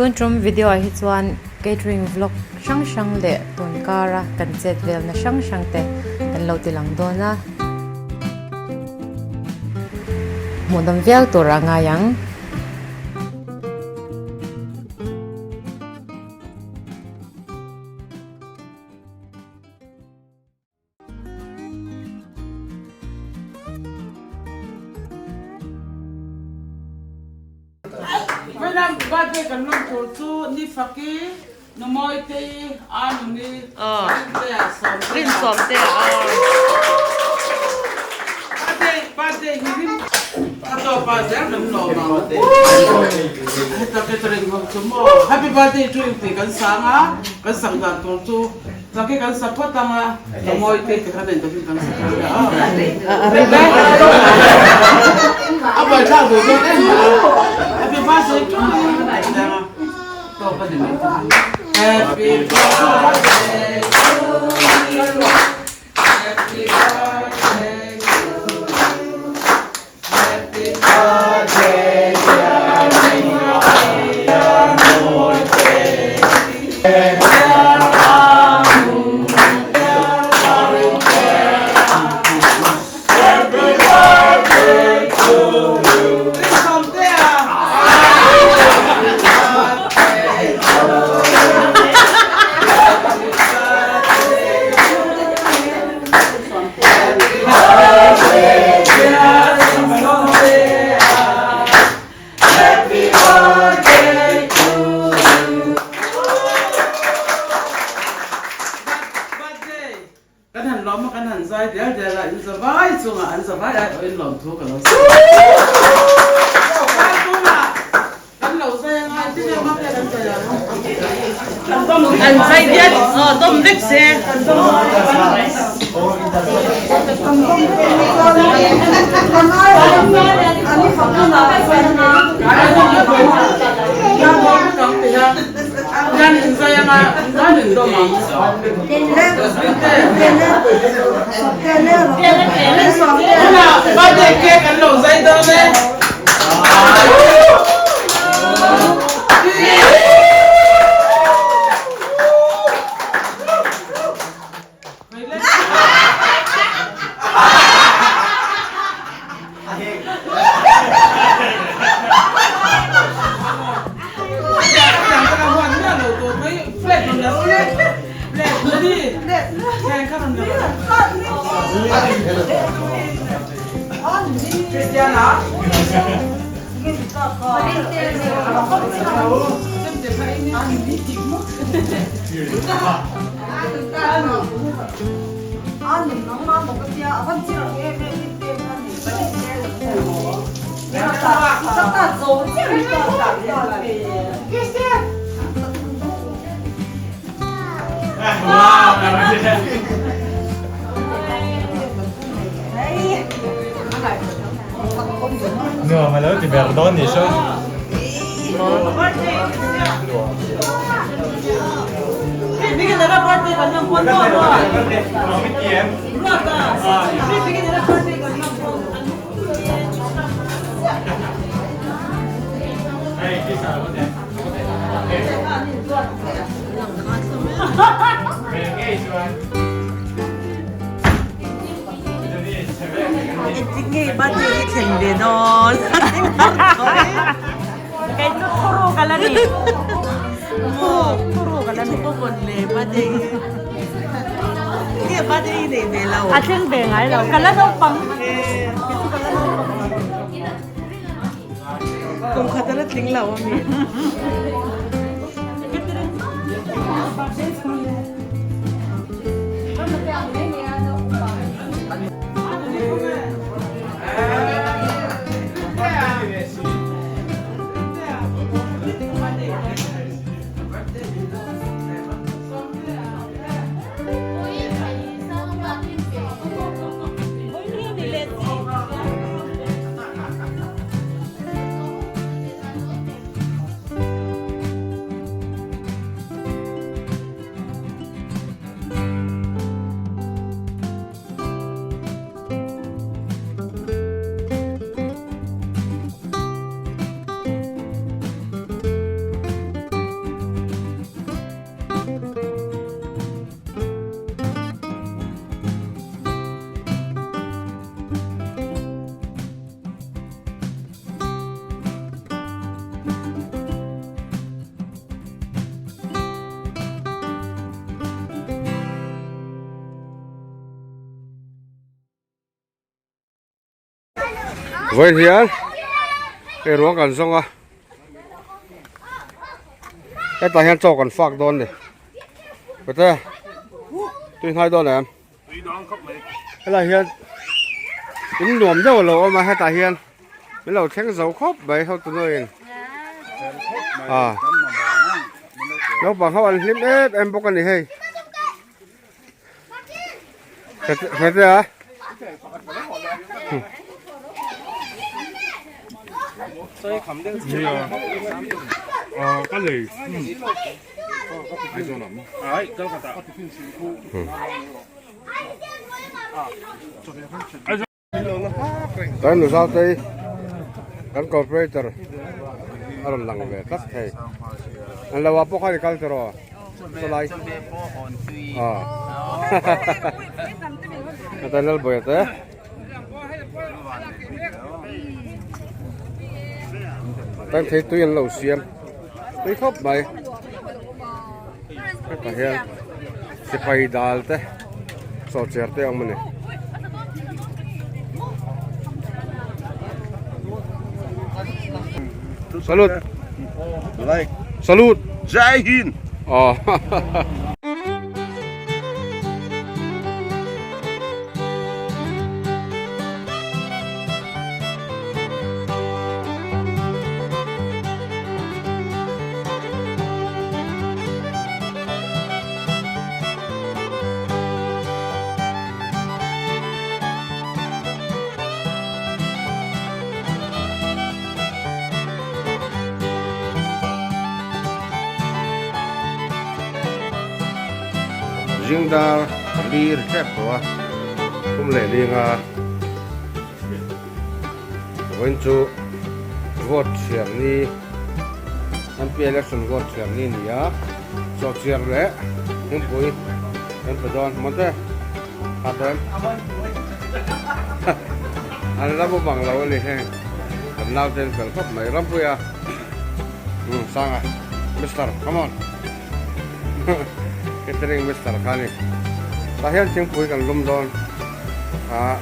Tun tum video ah hi chuan catering vlog hrang hrang leh tun kara kan chet velna hrang hrang te kan lo ti lang dawn a. Hmuhnawm viau tur a ngai ang. Vawilam birthday kan lawm tur chu ni faki Numawitei Anuni Rintea Sawmtea Birthday birthday hi rim a tawp ah zel kan lawm ang heta catering ho chu maw happy birthday to you tih kan sang a kan sak dan tur chu Tlaki kan sa phawt ang a, ka ngawi te ti khan engtak in kan sa phawt a. A buaithlak duh dawn em mai a. Happy birthday to you. Tawp a ni mai ta. Happy birthday to you. Happy birthday to you. Happy birthday dear Kan han lawm a, kan han zai dial dial a, in zavai chungah an zavai ai awh in lawm thu ka lo sawi a. Kan lo zai a ngai tin em a ke kan zai ang. An zai dial aw dawm vek se. Kan in zai anga kan in dawm ang. Birthday cake kan lo zai dawn e. Nuam a lo ti ber dawn ni saw. Engtik nge i birthday hi thleng ve dawn? Kei chu thuru ka la ni. Maw thuru ka la ni. Thu pawh le birthday hi. Nge birthday hi nei ve lo. A thleng ve ngai lo. Ka la naupang. Kei chu ka la naupang. Kum khat a la tling lo a mi. Vawiin hian hei ruang kan zawng a hetah hian chaw kan fak dawn a ni pate tui hnai dawn em helai hian in nuam deuh a lo awm a hetah hian min lo thleng zo khawp mai hotu nuin a naupang ho an hlim em em bawk a ni hei. Hete a. Kan nu zau te kan cooperator a rawn lang ve tlat thei. An lo ah pawh khan i kal tiraw chulai ah heta Lalbawiha te tan thei tui an lo siam tui khawp mai hetah hian sipai dal te sawhchiar te a awm a ni. Salute. Like. Salute. Jai Hind. Oh. Zingdar lir tep tawh a kum leh linga vawiin chu vote chhiar ni MP election vote chhiar ni a ni a chawhchiar leh thingpui kan pe dawn mawte a dawn an la mu bang lo a ni heng kan nau te an fel khawp mai Rampuia umm Sanga Mister come on catering mister kha a ni tah hian thingpui kan lum dawn ah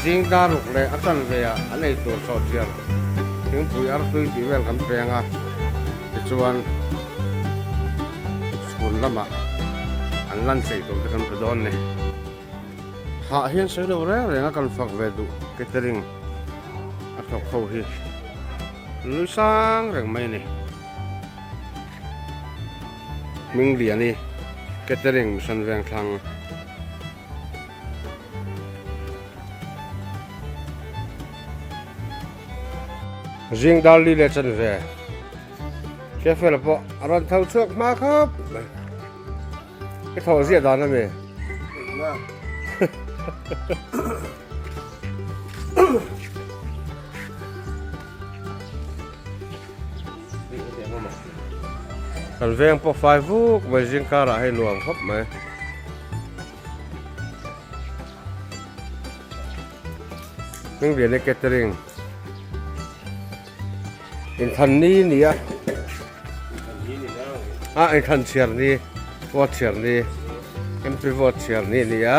zing dar ruk leh a chanve ah an ei tur sawhchiar thingpui artui tih vel kan peng a tichuan chhun lamah an lan chei tur te kan pe dawn ni. Hah hian sawi lo reng reng a kan fak ve duh catering a thawk ho hi nui sang reng mai a ni. Hming liani catering mission veng thlang. Zing dar li leh chanve. Kefel pawh a rawn tho chhuak hma khawp mai. I thawh ziah dan a mi? Kan veng pawh fai vuk mai zing karah hei nuam khawp mai. Hmingvian catering. Inthan ni ni a a inthan chhiar ni vote chhiar ni MP vote chhiar ni ni a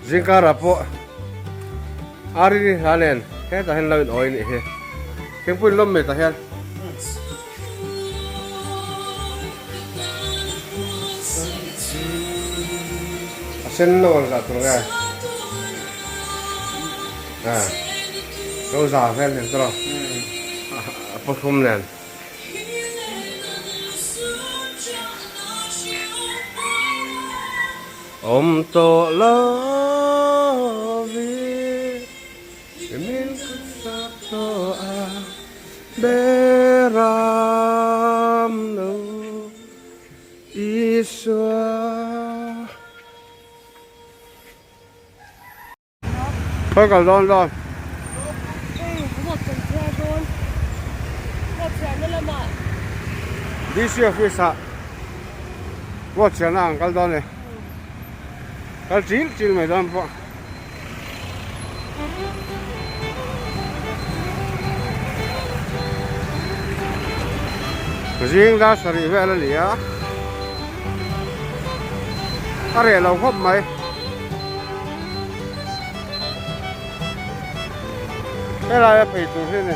zingkarah pawh Arini hla nen hetah hian lo in awi nih hi thingpui in lawm mai tah hian. A sen lo ang zah tur nge. Lo za vel nen tawh a pathum nen. Awm tawh lo vi min kut sak tawh a beram lo Isua. Khawi kal dawn dawn. DC office ah vote chhiarna ang kal dawn e. Kal chil chil mai dawn pawh. Zing dar sarih vel a ni a. A reh lo khawp mai. Helaia phei tur hi a ni.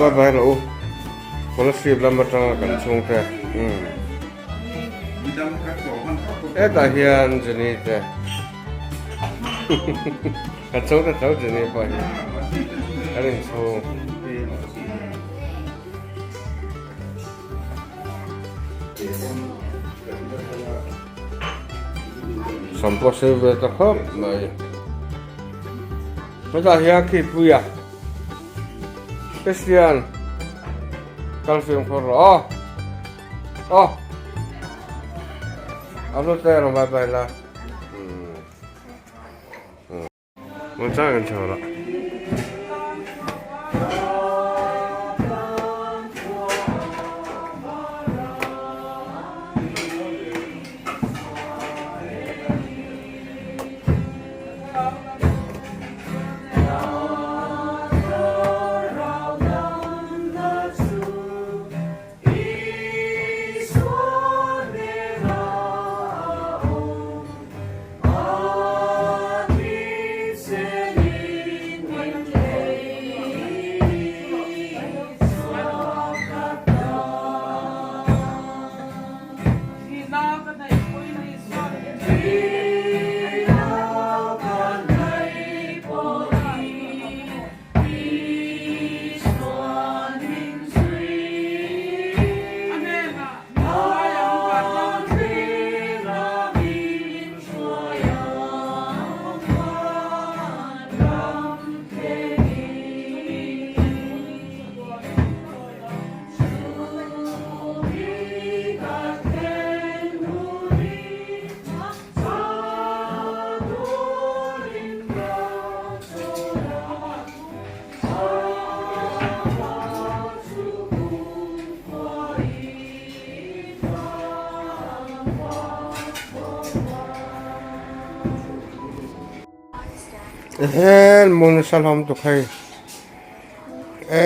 Bye bye rawh u Kolasib lam atanga kan chhungte umm hetah hian Jenny te kan chhungte tho Jenny pawh hi an inchhung. Sam pawh sei ve ta khawp mai. Hetah hian khipui a Christian kal fimkhur rawh aw. Aw. A hlu te rawn vai vai la. Mun chang in chho la. Ehen mun nasa hlawm tuk hei e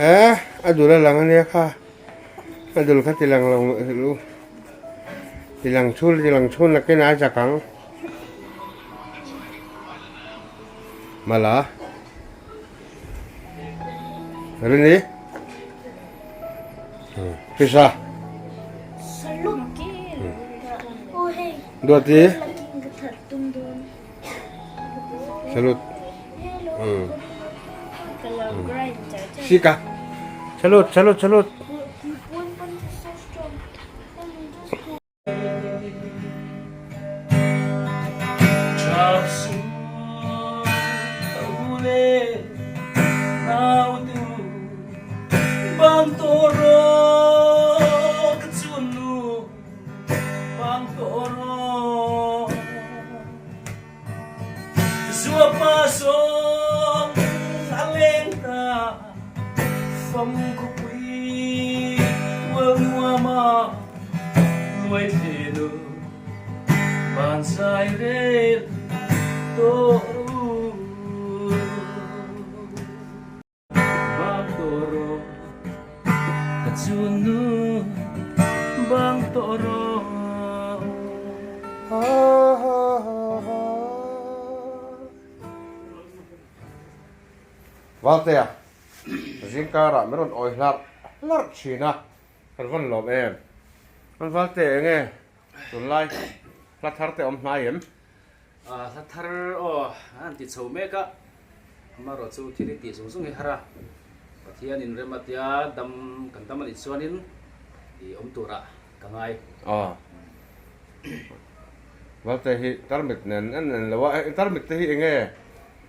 e a dul a lang ania kha a dul kha ti lang lo ti lang chhun ti lang chhun nakin a zak ang. Mala Rini Pisa Duati Salute Sika Salute salute salute Valtea, zingkarah min rawn awi hlarh hlarh thin a. Kan vawn lawm em? Kan val te enge tunlai hla thar te awm hnai em? Hla thar aw an ti chho mek a, amaherawh chu thil hi tih zung zung hi har a, Pathian in rem a tia dam kan dam a nih chuanin i awm turah ka ngai. Aw Valte hi tarmit nen en en lo a, tarmit te hi enge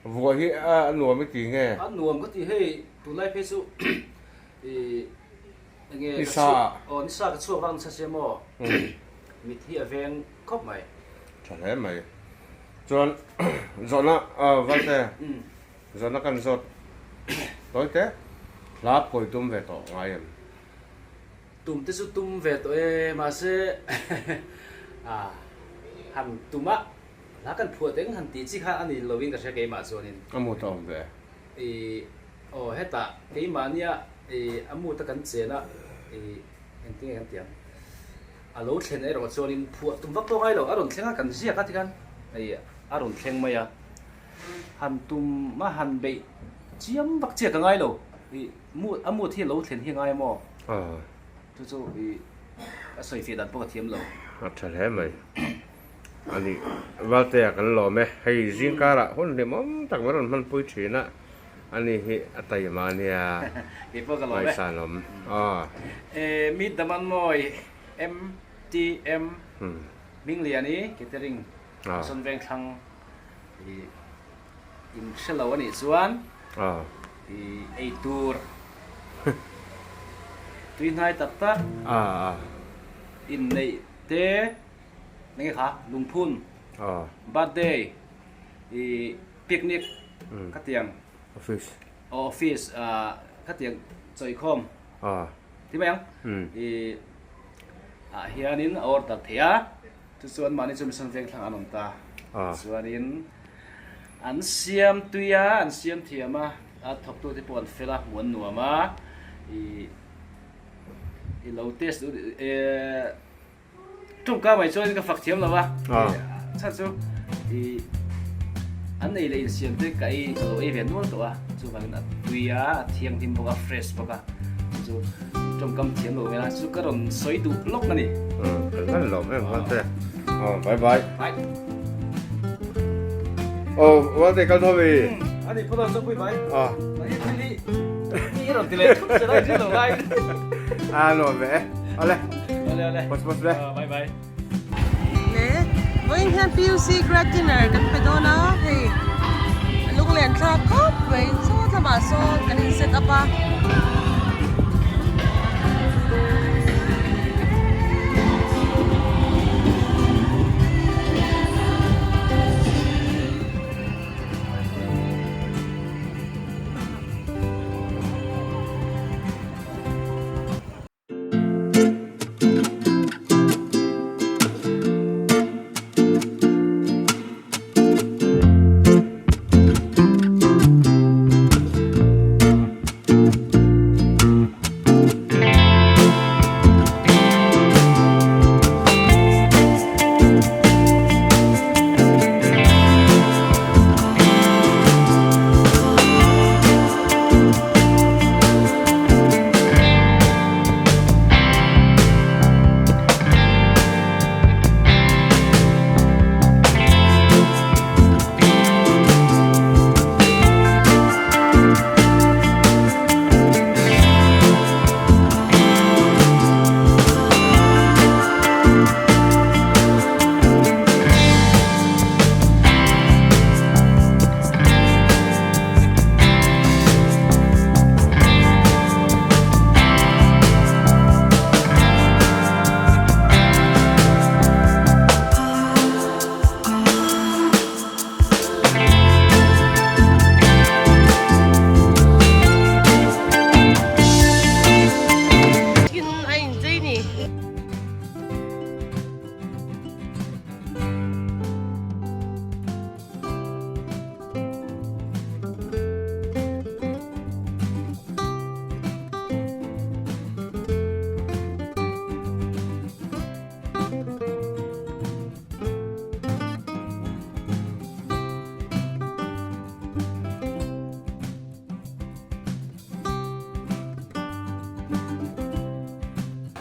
vuah hi a nuam i ti nge? A nuam ka ti hei tunlai phei chu i enge ka Nisa chhuak aw nisa ka chhuak vang nasa sia maw mit hi a veng khawp mai. Tha hle mai. Chuan zawhna Valte zawhna kan zawt tawi te hla phawi tum ve tawh ngai em? Tum te chu tum ve tawh e mahse han tum a hla kan phuah teng han tih chi kha a ni lovin ka hria keimah chuanin. A mut a awm ve. I aw hetah keimahnia i a mut a kan chen a i engtin nge kan tih ang a lo thlen erawh chuanin phuah tum vak pawh ngai lo a rawn thleng a kan ziak a tikhan i a rawn thleng mai a han tum a han beih chiam vak chiah ka ngai lo i Mut a mut hi lo thlen hi ngai maw? Chu chu i a sawi fiah dan pawh ka thiam lo. A tha hle mai. A nih Valtea kan lawm e. Hei zing karah hun hlimawm tak min rawn hmanpui thin a, ani hi a taima a nia. Kei pawh ka lawm e. Ngaihsan awm. Aw. E Meet Damanmawi MTM Hmingliani Catering Sawn Vengthlang i In hre lo a nih chuan i ei tur tui hnai tak tak inneih te eng nge kha lungphun birthday i picnic khatiang office khatiang chawikhawm ti mai ang i ah hianin a order thei a. Chu chuan mahni chu mission veng thlang an awm ta. Chuanin an siam tui a, an siam thiam a, a thawktute pawh an fel a, hmuh an nuam a, i i lo test duh e tawngka mai chuan ka fak thiam lo a, chhan chu i an ei leh insiam te ka ei ka lo ei ve nual tawh a, chuvangin a tui a, a thianghlim bawk a, fresh bawk a, chu chu tawngkam thiam lo vel a, chu ka rawn sawi duh lawk a ni. Kan hman lo em Valte. Aw bye bye. Bye. Aw Valte kal tho vi. Ani pawh dawn pui bai. Aw. Mai thil hi mi rawn ti leh thut che lai thil lo lai. A nuam ve e. Awle. Awle awle. Bus bus le. Bye bye. Le vawiin hian PUC grad dinner kan pe dawn a hei a lunglen thlak khawp mai chaw lamah sawn kan in set up a.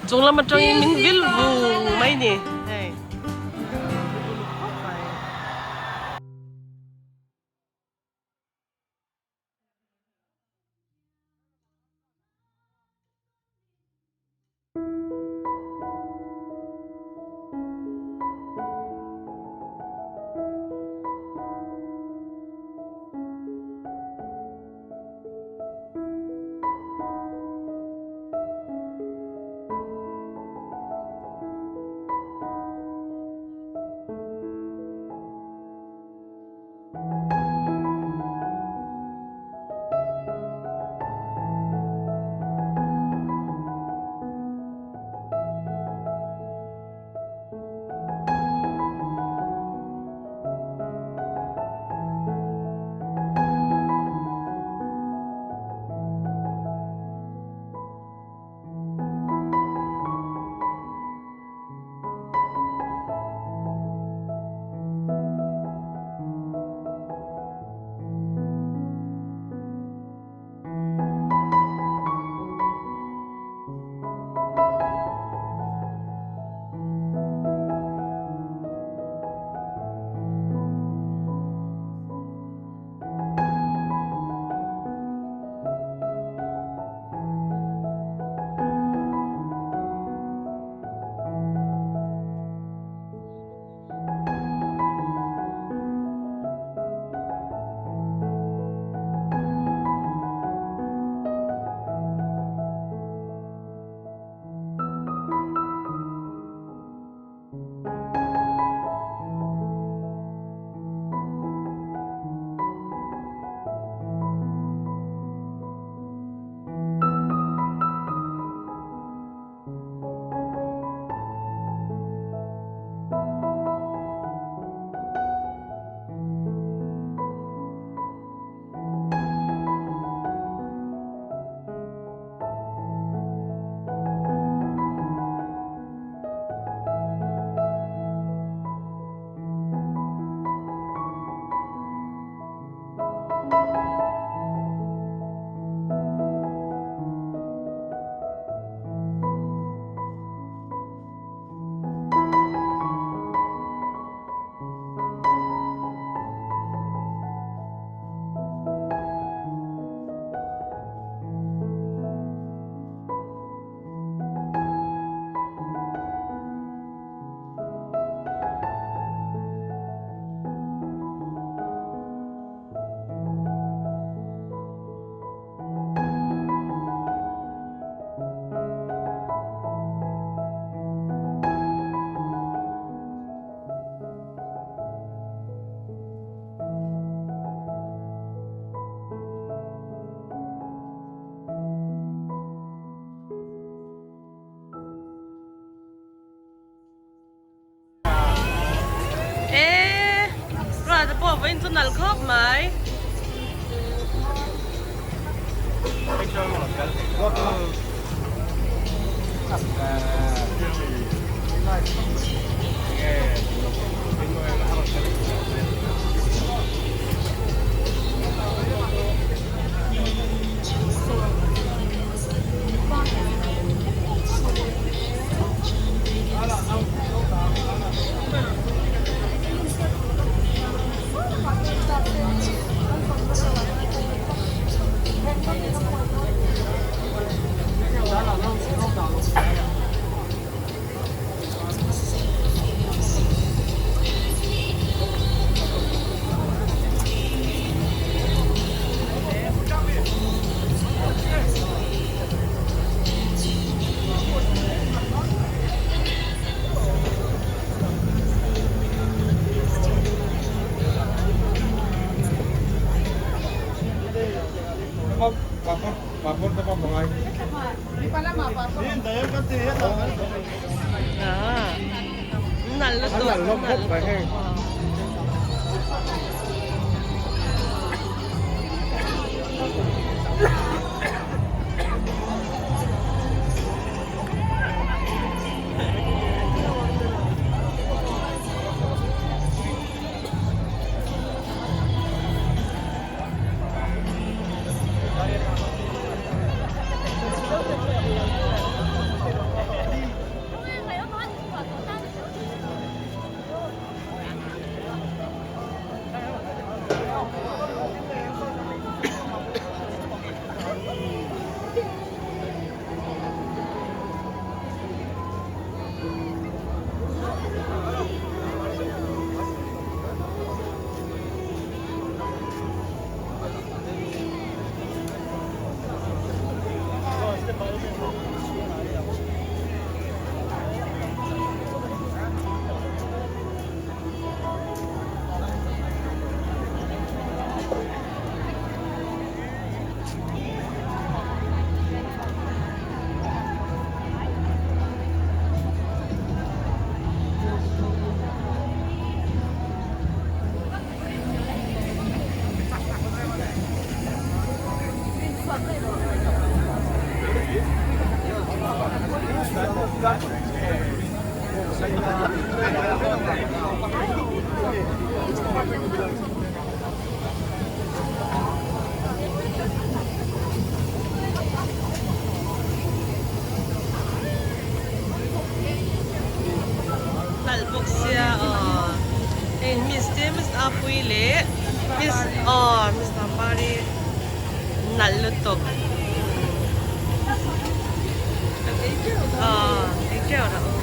Chung lam atangin min vil vung mai ni hei. E ruah te pawh vawiin chu nalh khawp mai. Nalh bawk sia aw hei miss te miss Apuii leh miss aw miss Vapari nalh lutuk aw ei teuh rawh u.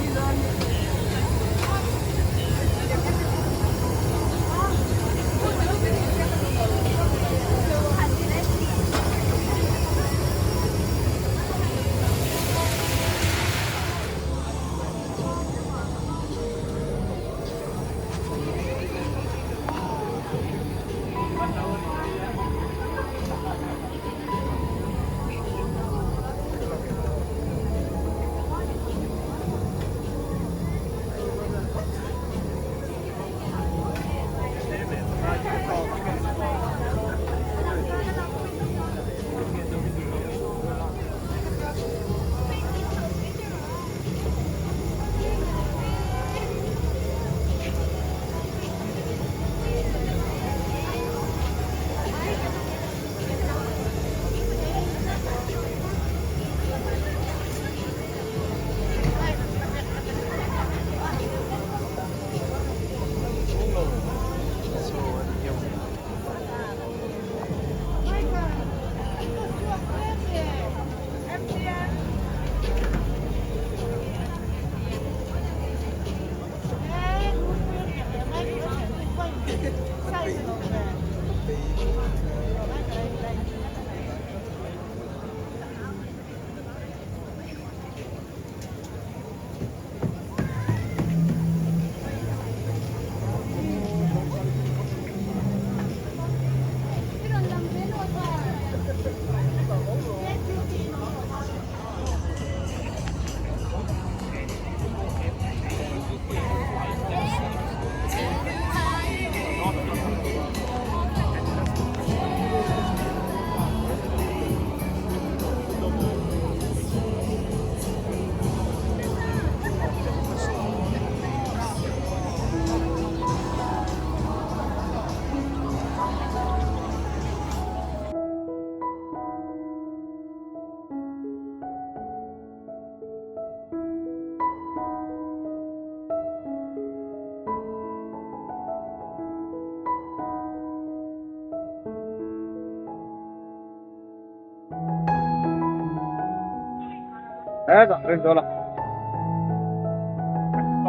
Hetah rin dawn a.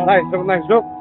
Nice look, nice look.